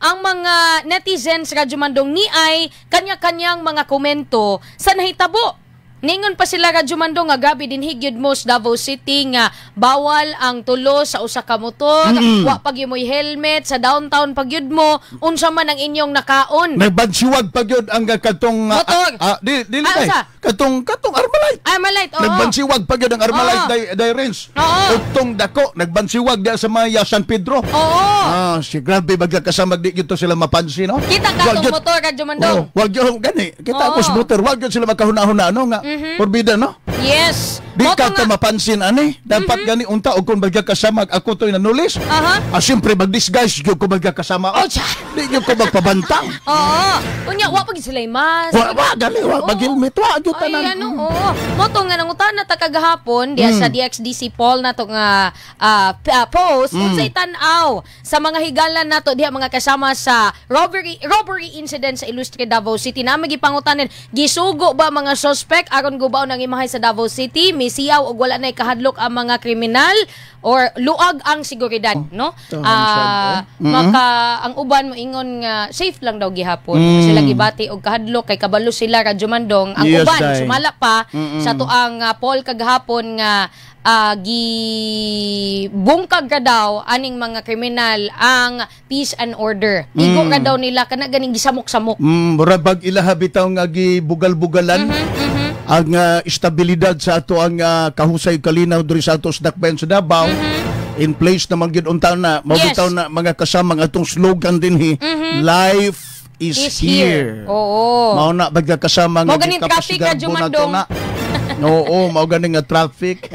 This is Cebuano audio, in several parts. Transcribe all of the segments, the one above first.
Ang mga netizens, Radyo Mandong, ni ay kanya-kanyang mga komento sa nahitabo. Ningon pa sila, Radyo Mandong, nga grabe din higyod mo sa Davao City nga bawal ang tulo sa usa ka motor, wa pag mo'y helmet sa downtown pag yun mo, unsa man ang inyong nakaon. Nagbansiwag pa gyud ang katong Motor. Di dili Ah, tay. usa? Katong Armalite. Armalite, oo. Nagbansiwag pa gyud ang Armalite day range. Utong dako nagbansiwag diya sa may San Pedro. Ah, si grabe bagya kasama, di gyud to sila mapansin, no? Kita ka Wag tong motor, Radyo Mandong. Oh, wag gyud gani. Kita ko sa motor, wag gyud sila makahuna-huna ano nga porbida, no? Yes. Di Mo ka to ta mapansin ani. Dapat gani unta og kung bagya kasama ako to'y nanulis. Ah, siyempre mag-disguise gyud ko bagya kasama. Oh, siya. Di gyud ko magpabantang. Oo. Unya, wa pag sila mask. Wa gali, wa mag-helmet, wa gyud Ay, tanan. ano, oo. Mo to nga nangutana ta kagahapon diya sa DXDC poll nato nga post, unsay tan-aw sa mga higalan nato diha, mga kasama, sa robbery robbery incident sa Ilustre, Davao City. Na gipangutanin, gisugo ba mga suspect aron gubaon ang imahay sa Davao City? Misiyaw og wala nay kahadlok ang mga kriminal or luag ang seguridad, no? Tahan sad, eh. Maka ang uban moingon nga safe lang daw gihapon. Sila gibati og kahadlok kay kabalo sila, Radyo Mandong, ang uban Day. sumala pa sa tuang poll kagahapon nga gibungkag ka daw aning mga kriminal ang peace and order. Igo ka daw nila kana ganing gisamok-samok. Mura bag ilaha bitaw nga gibugal-bugalan ang estabilidad sa ato ang kahusay kalinaw diri sa ato sa Dakbayan sa Davao. In place naman gyud unta na mao bitaw na, mga kasama, ang atong slogan dinhi, "Life is Is here." here. Oo. Mao na bagya kasama Mao nga ganing traffic, gikapasigarbo Radyo nato Mandong. na. Oo, mao ganing nga traffic.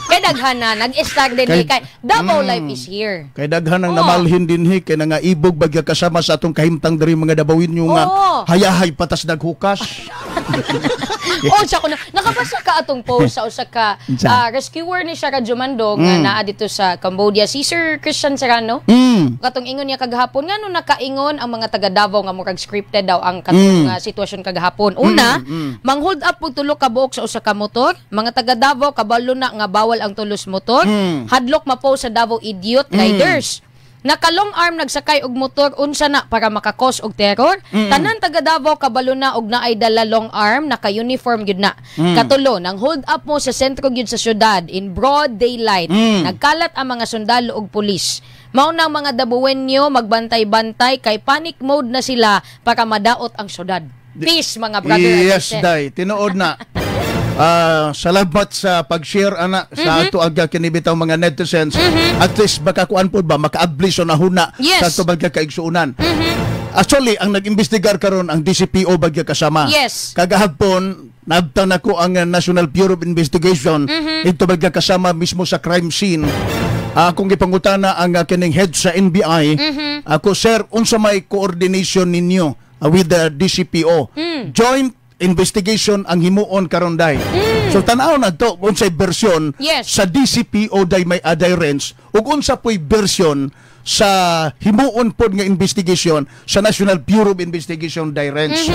Kay daghan na nag-start din kay Davao Life is here. Kay daghan ang namalhin dinhi kay nga ibog bagya kasama sa atong kahimtang diri mga Dabawinyo nga hayahay patas naghukas. Oh, siya ko na. Nakabasa ka atong post sa usa ka Unsa? Rescuer ni siya, Radyo Mandong, nga naa dito sa Cambodia, si Sir Christian Serrano. Katong ingon niya kagahapon ngano nakaingon ang mga taga Davao nga murag scripted daw ang katong sitwasyon kagahapon. Una, mang-hold up og tulo ka buok sa usa ka motor. Mga taga Davao kabalo na nga bawal ang tulos motor. Hadlok mapost sa Davao Idiot Riders. Naka-long arm nagsakay og motor, unsa na para makakos og terror? Tanan taga Davao kabalo na og naay dala long arm, naka-uniform gyud na. Katulo, nang hold up mo sa sentro gyud sa syudad in broad daylight. Nagkalat ang mga sundalo og pulis. Mao nang mga Dabawenyo magbantay-bantay kay panic mode na sila para madaot ang syudad. Peace, mga brother and Yes, sister. Day. Tinuod na. Ah, salamat sa pag-share ana sa ato aga kini bitaw mga netizens. At least makakuan pod ba, makaabli sa nahuna sa ato bagya kaigsuonan. Actually, ang nag-imbestigar karon ang DCPO bagya kasama. Kagahapon, naabtan nako ang National Bureau of Investigation ito bagya kasama mismo sa crime scene. Akong gipangutana ang kining head sa NBI. Ako, "Sir, unsa may coordination ninyo with the DCPO?" Joint investigation ang himuon karon day. So tan-aw na to unsay version sa DCPO day may aday rents ug unsa po'y version sa himuon pod nga investigation sa National Bureau of Investigation day rents.